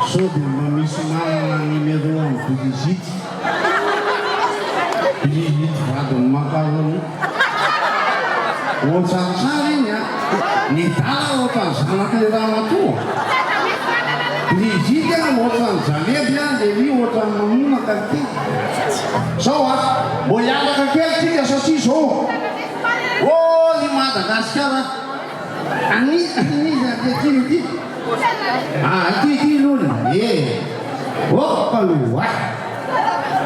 Sao dia mba misy manana numéro an'i Brigitte? Brigitte vadin'i Macaroni. Ohatran'ny tsara iny an! Nedala ohatran'ny zanak'ilay ramatoa. Brigitte an ohatran'ny jaleby an, Léry ohatran'ny mamono qualité. Zao an, mbô hiaraka kely tsika satria zao oh i Madagasikara An'iza an'iza ankehitriny ity? Ah ity ity lony eh! Oh aloha!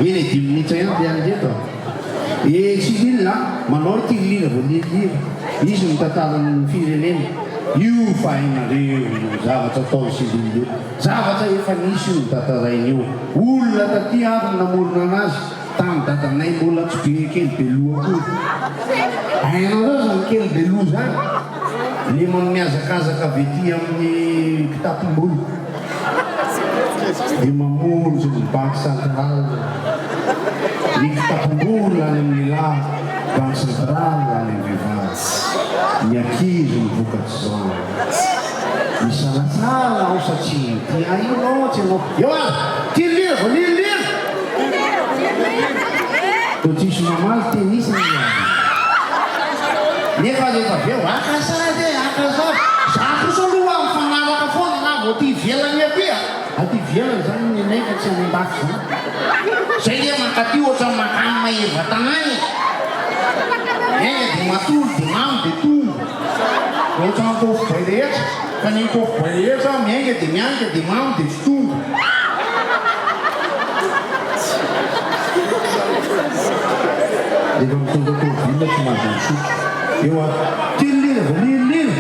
Eny e dimy minitra ihany dia any ireto a! Eh Cyril a! Manao ity lira vao lirlira izy mitantara ny firenena io fa hainareo io zavatra ataon'i Cyril io zavatra efa nisy io notantarainy io olona taty ary no namorona anazy Tany dadanay mbola tsy be kely be loha akory. Hainareo zany kely be loha zany? Le mihazakazaka avy ety amin'ny kitapom-bola de mamonjy ny banque centrale. Ny kitapom-bola any amin'ny lehilahy, banque centrale any amin'ny vehivavy. Ny ankizy no vokatr'izany. Misalasala aho satria tia ahy loatra ianao. Eo ary! Tirelira vao lirelira! Toa tsisy mamaly teny isany ny avy. Nefa rehefa avy eo, haka sary e, haka sary. Za kosa aloha mifanaraka foana raha vao aty ivelany aty a. Aty ivelany zany ny anay fa tsy any andafy zany. Zay nge mankaty ohatran'ny mankany Maevatanàna e. Miainga dia matory dia mamo dia tonga. Ohatran'ny kôfboay rehetra. Fa ny kôfboay rehetra miainga dia mianika dia mamo dia tsy tonga. Rehefa mitondra tômôbila tsy mahazo misotro. Eo ary. Tirelira vao lirelira.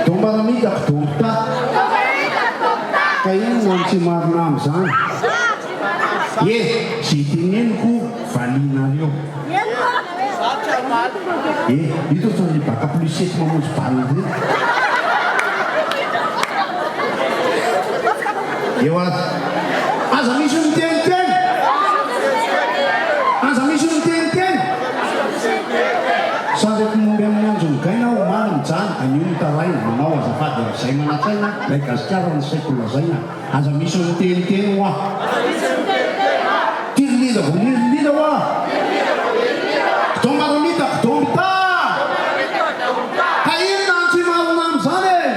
Dombaramita kdompta. Ka inona no tsy marina amin'izany? Ye, ze teneniko valianareo. Ye, ito ohatran'ny bac plus sept mamonjy bal ireny. Eo aza. Aza misy miteniteny! Aza misy miteniteny! Sandriko momby amin'ny andro migaina aho omaly mijaly anio mitaraina manao azafady amin'izay manatsaina ilay gasikara ny saiko lazaina Aza misy miteniteny hoa. Tirelira vao lirelira hoa. Kidômbaramita kidômbita. Ka inona no tsy marina amin'izany e?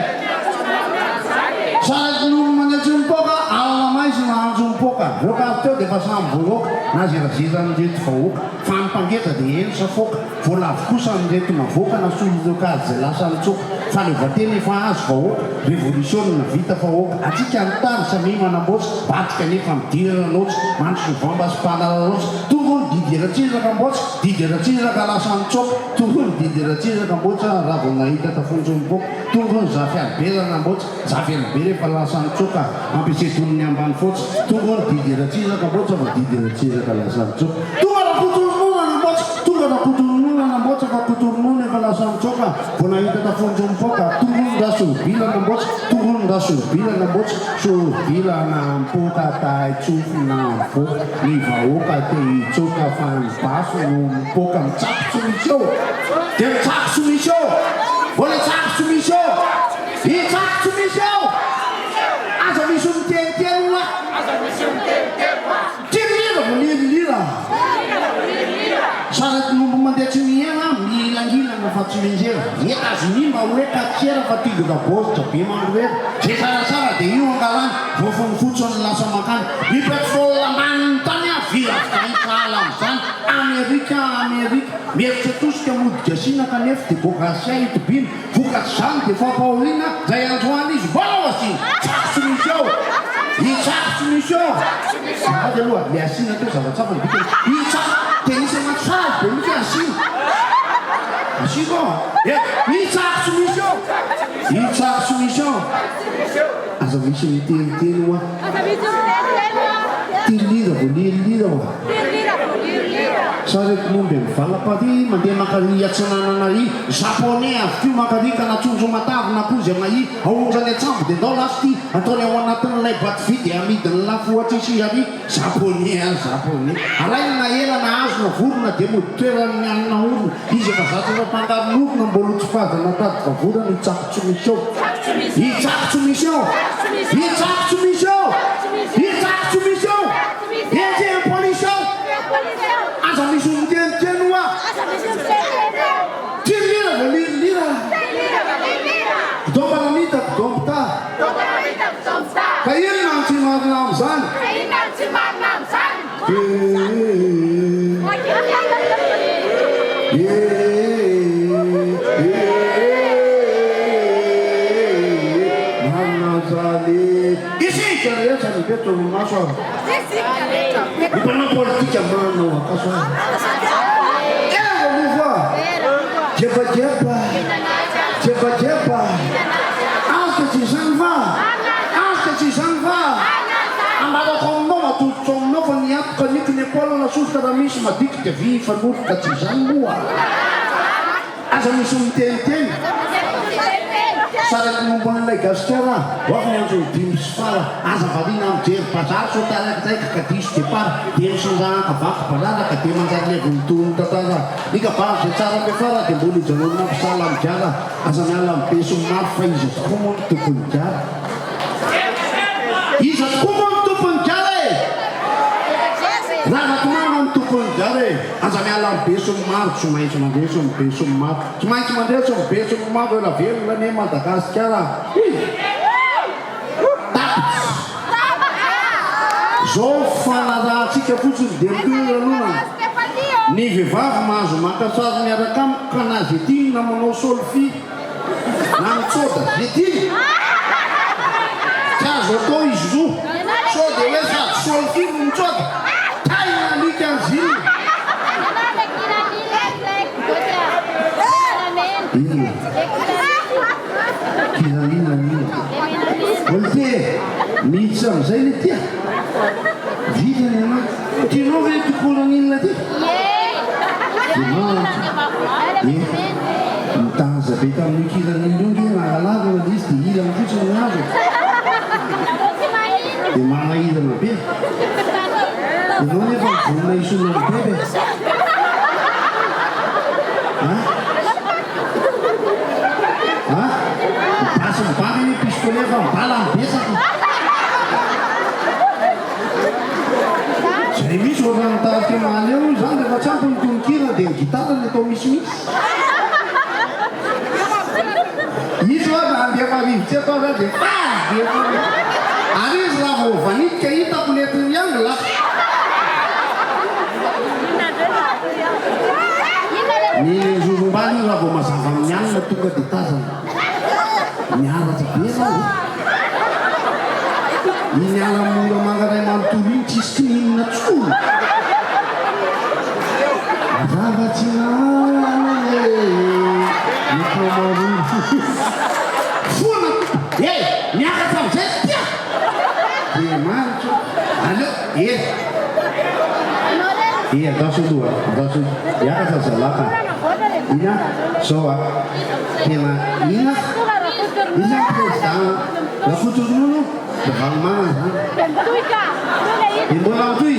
Saraiky ny olona manetry mipoaka, alina maizina andro mipoaka. Voaka avy teo dia efa samy voaroaka, na zerazeran'ireto vahoaka. Fa ny mpangeja dia heno safoaka. Voalavo kosa an'ireto navoaka nasolo ireo kajy izay lasa nitsoaka. Fahaleovantena efa azo vahoaka, revolisiona vita fa ok. Antsika ny tany, samia manamboatra, badika nefa midirana loatra, mandry novamba sy mpanararaotra. Tonga hono Didier Ratsiraka mboatra, Didier Ratsiraka lasa nitsoaka. Tonga hono Didier Ratsiraka mboatra raha vao nahita tafondro mipoaka. Tonga hono Zafy Albert namboatra, Zafy Albert efa lasa nitsoaka. Ampisedonin'ny ambany fotsy. Tonga hono Didier Ratsiraka mboatra fa Didier Ratsiraka lasa nitsoaka. Tonga Rakotoronona namboatra, tonga Rakotoronona namboatra fa Kotoronono efa lasa nitsoaka. Vao nahita tafondro mipoaka. Tonga hono Rasorobila namboatra, tonga hono Rasorobila namboatra, Sorobila nampoaka tay tsofina mivoaka. Ny vahoaka te hitsoaka fa ny basy no mipoaka. Mitsako tsy misy eo, dia mitsako tsy misy eo, mbola tsako tsy misy eo. Hitsako tsy misy eo! Aza misy miteniteny hoa! Aza misy miteniteny hoa! Tirilira vao lirilira! Tirilira vao lirilira! Saretin'omby mandeha tsy mihena, mihilangilana fa tsy mianjera. Etazonia mba hoe katiera fa tigre baoritra be mandroera. Ze tsaratsara dia io angalany, voafony fotsiny ny lasa mankany. Ny petrole ambanin'ny tany a, vy avokoa sahala amin'izany. Amerika, Amerika, mihevitra tosika mody gasiana kanefa dia bogasia itobiana. Vokatr'izany dia fampahoriana izay androany izy mbola ho asiana tsako tsy misy eo i tsako tsy misy eo Azafady aloha le asiana teo zava-tsafa ny dikany i tsako dia isana faly be mihitsy hoe asiana asiako ao a e i tsako tsy misy eo i tsako tsy misy eo aza misy miteniteny hoa Tirelira vao lirilira hoa Sarety momby amin'ny valaparihy mandeha mankary atsinanana ary Japonais avy koa maka riaka na trondro matavy na koa izay mahia Aondrany an-tsambo dia ndao lafo ity Ataony ao anatin'ilay boite vy dia amidiny lafo ohatra izy ary Japonais a Japonais Alaina na ela na hazo na vorona dia mody toeran'ny hanina orona Izy efa zatra efa mpangaron'orona mbola ho tsipazana tady vavorana io tsako tsy misy ao. Hitsako tsy misy eo! Hitsako tsy misy eo! Hitsako tsy misy eo! Henjehin'ny polisy eo! Aza misy miteniteny hoa! Tirilira vao lirilira! Kidômba namita kidômbta! Ka inona no tsy marina amin'izany? Isika rehetra no be torimaso ary ny mpanao politika manao ankaso ary. Eva moa va? Jebajeba, jebajeba, aza tsy izany va? Aza tsy izany va? Ambarako aminao, atolotro aminao fa ny antoka niko ny épaule na soroka raha misy madiky dia vy hifanoroka tsy izany moa? Aza misy miteniteny. Saraiky momba an'ilay gasikara, ho avy ny andron'ny dimby sy fara, aza variana mijery bazary sao taraikitaiky ka diso départ, dia misandrahaka vaky balalaka dia manjary levon'ny tohin'ny tantara. Ny kabary izay tsara fiafara dia mbola hijanona mpisala amin'ny gara, aza miala amin'ny be sy ny maro fa iza tokoa moa no tompon'ny gara? Iza tokoa moa no tompon'ny gara e? Ravatomanga no tompon'ny gara e! Aza miala amin'ny be sy ny maro, tsy maintsy mandresy ny be sy ny maro, tsy maintsy mandresy ny be sy ny maro, ela velona anie Madagasikara e! Tapitra! Zao fanarahantsika fotsiny dia mitohy ny lanonana. Ny vehivavy mahazo maka sary miaraka amiko ka na ze tiany na manao solfy na mitsoda ze tiany. Tsy azo atao izy roa. Sao dia hoe sady solfy no mitsoda. Taina alika ny zina. Inona? Kiranina inona? Olite, miditra amin'izay le tia. Vita ny anah. Tianao ve ity koran'inona ity? Ie. Nitaza be tamin'io kiran'inona io nge nangalarina le izy dia ilany fotsiny ny azo e. Dia manahirana be. Ianao nefa mivonona hisolo an'i Bebe. An? An? Ny basy mibata anie pistolet fa ny bala no betsaka. Zay mihitsy ohatran'ny tarika Mahaleo io zany rehefa tsy ampy ny tononkira dia ny gitara no atao misimisy. Izy hoa raha andefa rivotra eto aza dia faly be foana. Ary izy raha vao vanitika hitako nentiny ihany lasa. Ny zozom-bary io raha vao mazava amin'ny alina tonga dia tazana. Miaratra be ianao e. Iny ala Moramanga iray manontolo iny tsisy kininina tsony. Mazava tsy nahalala e ny Kamaroro. Foana tompoko e! Miakatra amizay tia! Dia manitra aleo e! E andraso aloha andraso hiakatra zalahy ka! Ina zao a! Tena ina? Iza ny président Rakotonono? Ravalomanana zany. Dia mbola mitohy.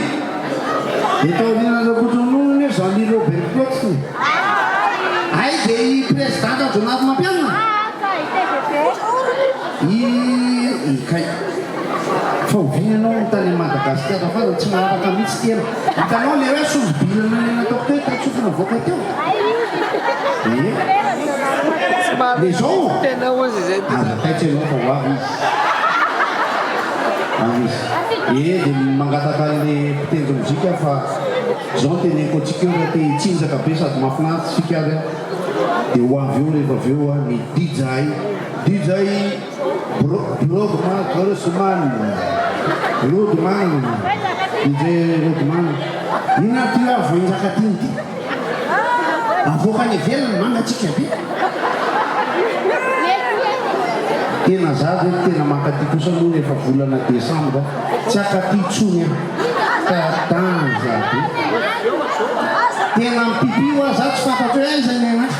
Eto aorianan'i Rakotonono nefa Jean Louis Robert Klotzny. Hay dia i président Rajaonarimampianina? I i kay. Fa oviana ianao no tany Madagasikara farany? Tsy maharaka mihitsy tena. Hitanao le hoe sombibirana le nataoko teo tatsofina avoaka teo? Ee. Le zao? Aza taitra ianao fa ho avy izy. Avy izy. Ee dia mangataka an'le mpitendry mozika fa zao no teneniko antsika eo raha te hitsinjaka be sady mahafinaritra isika ary an, dia ho avy eo rehefa avy eo ny DJ, DJ Brogman Grossman, Rodman, DJ Rodman. Inona ary ity hoe avoenjaka ty ity? Avoaka any ivelany mangatsiaka be. Tena za ve tena mankaty kosa aloha rehefa volana décembre tsy akaty tsony aho ka danger be. Tena mipipi hoa za tsy fantatro hoe aiza ny anahy.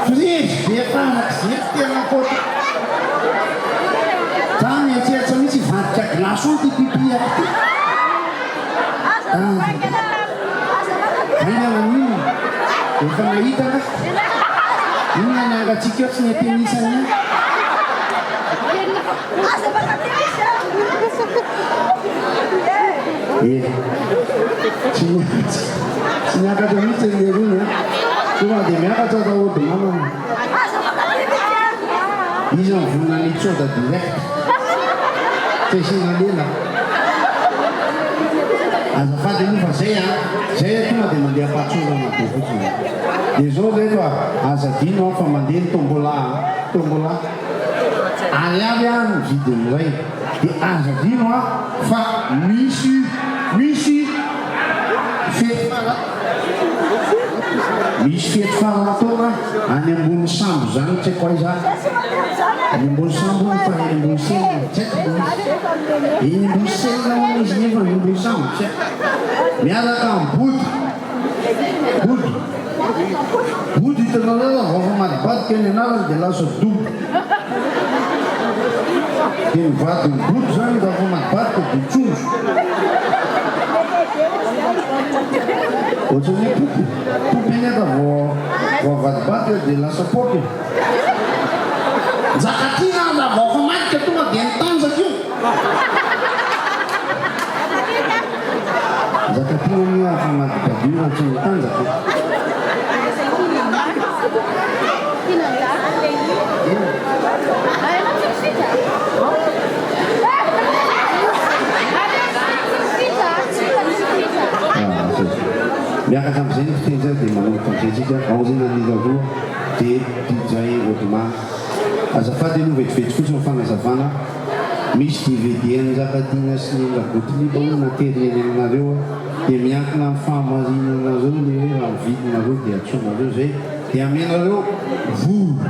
Frezy be farak'izay tena kôta. Za mieritreritra mihitsy hivadika glaçon ty pipi ako ty. Danger. Haingana an'inona? Efa nahita nga? Inona ny hangatsiaka eo tsy ny tenisany ihany? Eh, tsy niakatra, tsy niakatra mihitsy ny lerony a. Tonga dia miakatra daholo namana. Iza no vonona ny hitsoda direct? Tsy asiana lela. Azafady aloha fa zay an, zay an tonga dia mandeha am-pahatsorana be fotsiny. Dia zao reto a, aza adino an fa mandeha ny tombola an, tombola. Ariary an ny vidiny iray. Dia aza adino an fa misy, misy fety fara, misy fety faran'ny taona any ambony sambo zany tsy haiko aiza. Any ambony sambo hono fa eny ambony scène tsy haiko le izy. Eny ambony scène hono izy nefa any ambony sambo tsy haiko. Miaraka amin'ny Bodo. Bodo. Bodo hitanareo raha vao mifamadibadika ny anarany dia lasa dobo. Dia ny vadin'i Bodo zany raha mifamadibadika dia trondro. Ohatran'ny hoe poopy. Poopy anie raha vao vao avadibadika dia lasa poaka e. Njakatiana aza vao afamadika tonga dia mitanjaka io. Njakatiana anie afamadibadiho raha tsy mitanjaka e. Miaraka amin'izay ny fiteny izay dia manomboka amin'izay isika aorianan'ny hira roa dia DJ Odmar. Azafady aloha vetivety fotsiny ny fanazavana, misy dvd an'i Njakatiana sy ny Rakoto Liba hono nateriny eny aminareo dia miankina amin'ny fahamarinanareo le hoe raha mividy nareo dia antsoinareo izay dia amenareo vola.